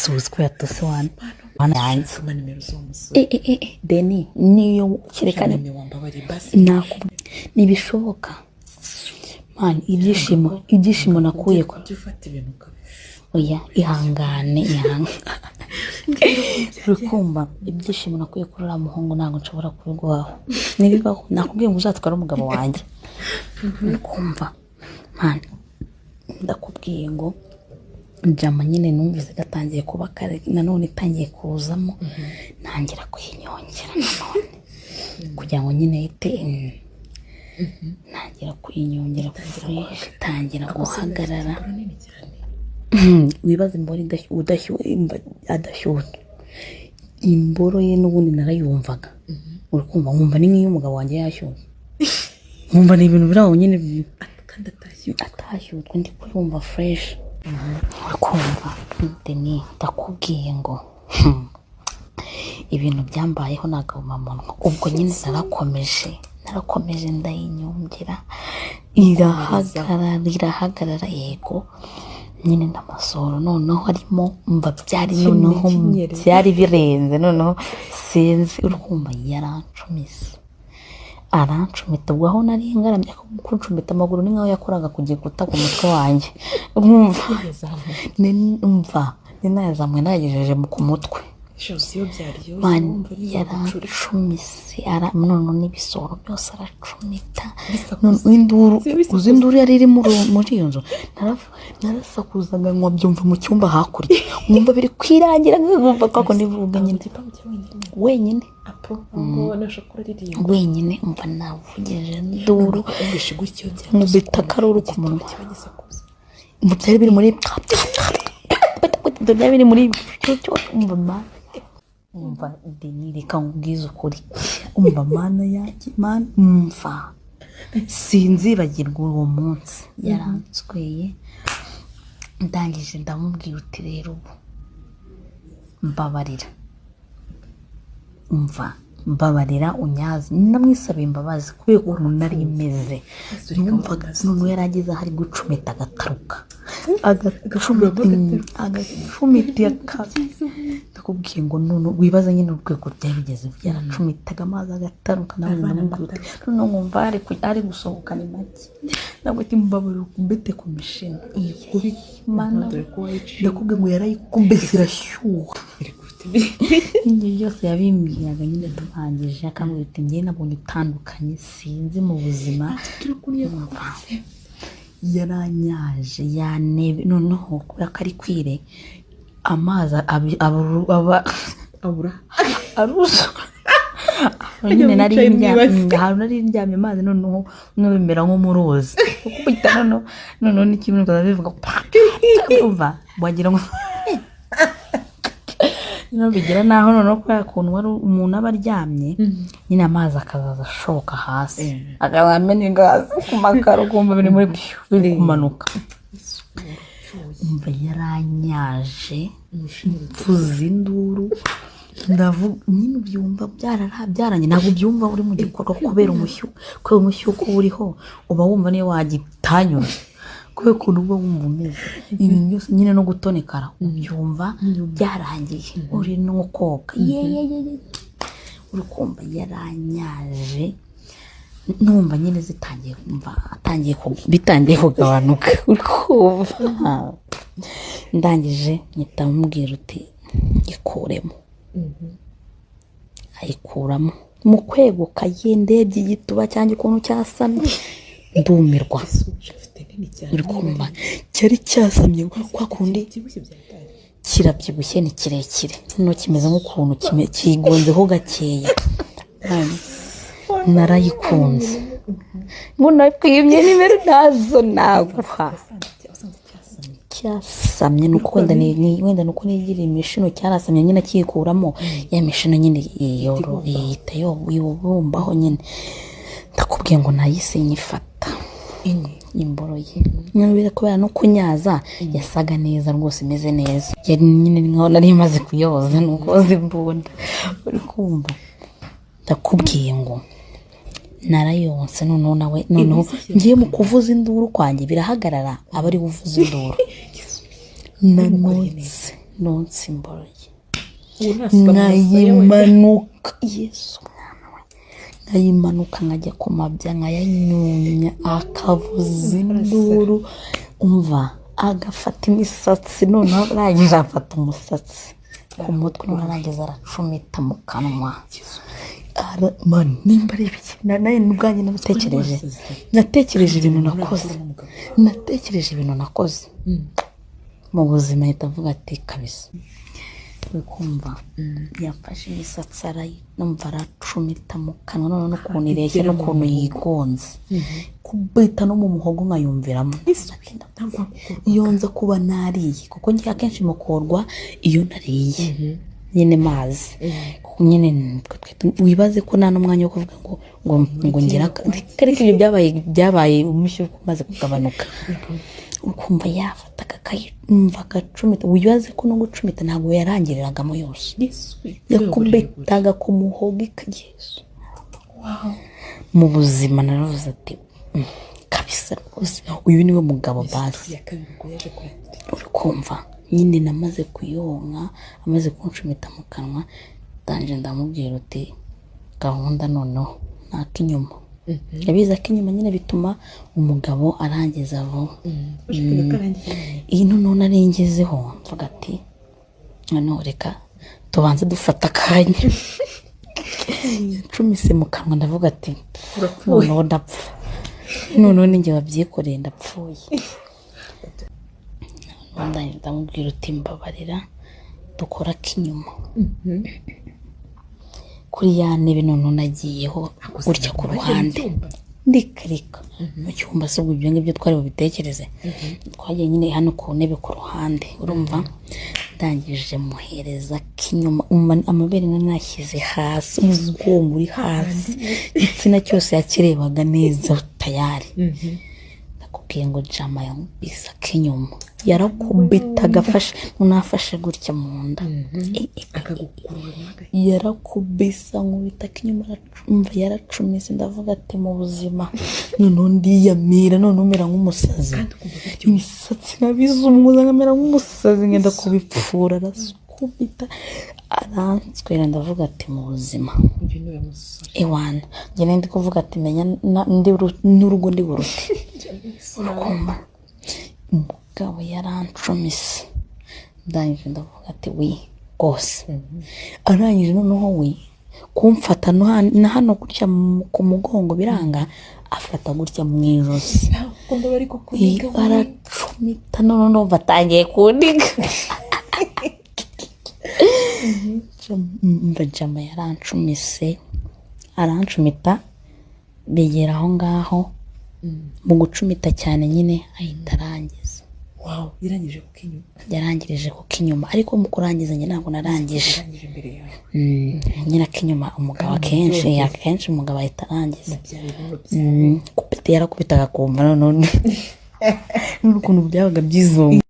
Suzi ko yatose wana, mana yanjye. Tuma nimero z'uwo musore. Deni niyo kereka Meme, wambabariye basi. Nakubwiye ntibishoboka man, ibyishimo nakuye ko Ujya ufata ibintu ukabi Oya, ihangane, ihangane. Uri kumva, ibyishimo nakuye kuri uriya muhungu ntabwo nshobora kubiguhaho, ntibibaho. Nakubwiye ngo uzatware umugabo wanjye. Uri kumva man, ndakubwiye ngo jama nyine numvise gatangiye kuba kare, nanone itangiye kuzamo, ntangira kuyinyongera nanone kugira ngo nyine ihite, ntangira kuyinyongera fresh, itangira guhagarara. Nini cyane. Wibaza imboro adashyushye, imboro ye n'ubundi narayumvaga, uri kumva, nkumva ni nk'iyo umugabo wanjye yashyushye, nkumva ni ibintu biri aho nyine Kandi atashyushye. Atashyutswe, ndi kuyumva fresh, uri kumva Deni, ndakubwiye ngo ibintu byambayeho ni agahomamunwa. Ubwo nyine narakomeje ndayinyongera, irahagarara, irahagarara. Yego nyine n'amasohoro noneho harimo, mva byari noneho Kinyerera. Byari birenze noneho, sinzi, uri kumva, yarancumise, arancumita. Ubwo aho nari ngaramye, kuncumita amaguru ni nkaho yakoraga ku gikuta ku mutwe wanjye, nkumva umva ninayazamuye nayagejeje ku mutwe. Shose iyo byaryoshye Man, wumva ari yaracumise, none n'ibisohoro byose aracumita. Bisakuza. None induru Bisakuza. Uzi induru yari iri muri iyo nzu? Narasakuzaga nkabyumva mu cyumba hakurya, nkumva biri kwirangira, nkumva ko nivuga nyine. Igipangu cya wenyine? Wenyine. Apo ngo nashaka kuririmba. Wenyine, umva navugije induru. Wumvishe gutyo. Nkubita akaruru ku munwa. Kiba gisakuza. Umva byari biri muri, umva mana, umva Deni, reka nkubwize ukuri, umva mana yanjye, mana, umva sinzibagirwa uwo munsi yaransweye. Ndangije ndamubwira uti: "Rero ubu mbabarira, umva mbabarira unyaze." Namwisabiye imbabazi kubera ukuntu nari meze, numvaga noneho yari ageze aho ari gucumita agataruka, agacumita, agacumita, ndakubwiye ngo none wibaza nyine urwego byari bigeze, yaracumitaga amazi agataruka. Nawe ndamubwira uti noneho nkumva ari gusohoka ni make, ntabwo ati: "Mbabarira ukubite ku mishino." Mana, Dore ko wayiciye. ndakubwiye ngo yarayikubise irashyuha. Iri gufite. Ibyo byose yabimbwiraga nyine turangije, akambwira uti: "Njye nabonye utandukanye, sinzi mu buzima." Umva, yaranyaje yanebe, noneho kubera ko ari kwire amazi aba Abura. Aruzura nyine nari Wicaye mu ndyamye ibase. Ahantu nari ndyamye, amazi noneho bimera nko mu ruzi, gukubita noneho n'ikimwe bikaza bivuga pa, umva wagira ngo noneho bigera naho noneho kubera ukuntu wari umuntu aba aryamye nyine, amazi akazaza ashoka hasi, akaza amena hasi ku makaro, ukumva biri muri piyu, biri kumanuka. Umva yaranyaje, mvuza induru, ndavuga nyine ubyumva byaranye, ntabwo ubyumva uri mu gikorwa kubera umushyuko uba uriho, uba wumva niyo wagitanyura, kubera ukuntu uba wumva umeze, ibintu byose nyine no gutonekara ubyumva byarangiye uri no koga ye ye ye ye. Uri kumva, yaranyaje, numva nyine zitangiye kumva atangiye bitangiye kugabanuka, uri kumva. Ndangije mpita mubwira uti: "Ikuremo." Ayikuramo, mu kweguka ye ndebye igituba cyanjye ukuntu cyasamye, ndumirwa. Ufite nini cyane. Uri kumva, cyari cyasamye kwa kundi. Byibushye byatari. Kirabyibushye, ni kirekire, noneho kimeze nk'ukuntu kigonzeho gakeya. Narayikunze ngo nakwimye nimero ntazo naguha. Wasanze cyasamye? Cyasamye, nuko wenda wenda nuko nigiriye imishino, cyarasamye nyine, akiyikuramo ya mishino nyine ihita yobumbaho nyine. Ndakubwiye ngo nahise nyifata Inye. imboro ye nyine, kubera no kunyaza yasaga neza rwose, imeze neza, yari nyine nkaho nari imaze kuyoza, ni ukoza imbunda. Uri kumva, ndakubwiye ngo narayonse. Noneho nawe noneho ngiye mu kuvuza induru kwanjye birahagarara, aba ari buvuza induru nanotse. Nonse imboro ye, Ubu ntasiba mu musaya we. Nkayimanuka, Yesu mwana we, nkayimanuka nkajya ku mabya, nkayanyunya, akavuza induru. Umva, agafata imisatsi, noneho arangije afata umusatsi ku mutwe, noneho arangiza aracumita mu kanwa. Man, nimba ari ibiki, nawe n'ubwanjye nabatekereje, natekereje ibintu nakoze, natekereje ibintu nakoze mu buzima, ahita avuga ati kabisa. Uri kumva, yafashe imisatsi, arayumva, aracumita mu kanwa, noneho n'ukuntu ireshya n'ukuntu yigonze, kubita no mu muhogo nkayumviramo. Iyo nza kuba nariye, kuko njye akenshi mukorwa iyo nariye nyine mazi, kuko nyine wibaze ko nta n'umwanya wo kuvuga ngo ngira, ariko ibyo byabaye umushyi umaze kugabanuka. Ukumva yafataga akayumva agacumita, wibaze ko no gucumita ntabwo yarangiriragamo yose, yakubitaga ku muhogo ikageza mu buzima. Naravuze ati "Kabisa rwose uyu niwe mugabo basi." Ya kabiri ubwo yaje kurangira? Uri kumva nyine, namaze kuyonka, amaze kunshumita mu kanwa, ndangije ndamubwira uti gahunda noneho ni ak'inyuma. Yabizi, ak'inyuma nyine bituma umugabo arangiza vuba. Uje karangiye? Iyi noneho nari ngezeho, mvuga ati noneho reka tubanze dufata akanya. Ncumise mu kanwa, ndavuga ati noneho ndapfa, noneho ninjye wabyikoreye, ndapfuye. Noneho ndangije ndamubwira uti mbabarira dukora ak'inyuma kuri ya ntebe. Noneho nagiyeho gutya ku ruhande, ndikarika mu cyumba se? Ubwo ibyo ngibyo twari bubitekereze, twagiye nyine hano ku ntebe ku ruhande. Urumva, ndangije muhereza k'inyuma. Amabere nari nashyize hasi, umugongo uri hasi, igitsina cyose yakirebaga neza tayari. Ndakubwiye ngo jama yankubise ak'inyuma, yarakubitaga afashe, noneho afashe gutya mu nda. Akagukurura n'agahinda. Yarakubisa, nkubita ak'inyuma, aracumva, yaracumise. Ndavuga ati mu buzima noneho ndiyamira, noneho mera nk'umusazi. Kandi ukumva biryoshye. Imisatsi nkabizunguza, nkamera nk'umusazi, ngenda kubipfura. Arakubita, aranswera, ndavuga ati mu buzima. Uyu niwe musore. Ewana, njye nari ndi kuvuga ati menya n'urugo ndi burute. Urukumva, umugabo yarancumise, ndangije ndavuga ati we rwose. Arangije noneho we kumfata no na hano gutya ku mugongo biranga, afata gutya mu ijosi. Ntabwo bari kukuniga. Aracumita, noneho ndumva atangiye kundiga. Mva, jama yarancumise, arancumita, bigera aho ngaho mu gucumita cyane nyine ahita arangiza. Wow, yarangije kuko inyuma? Yarangirije kuko inyuma, ariko mu kurangiza njye ntabwo narangije. Yarangije imbere yawe? Nyine ak'inyuma umugabo akenshi umugabo ahita arangiza. Bya bibuno byawe. Kupita, yarakubitaga akumva noneho n'ukuntu byabaga byizungu.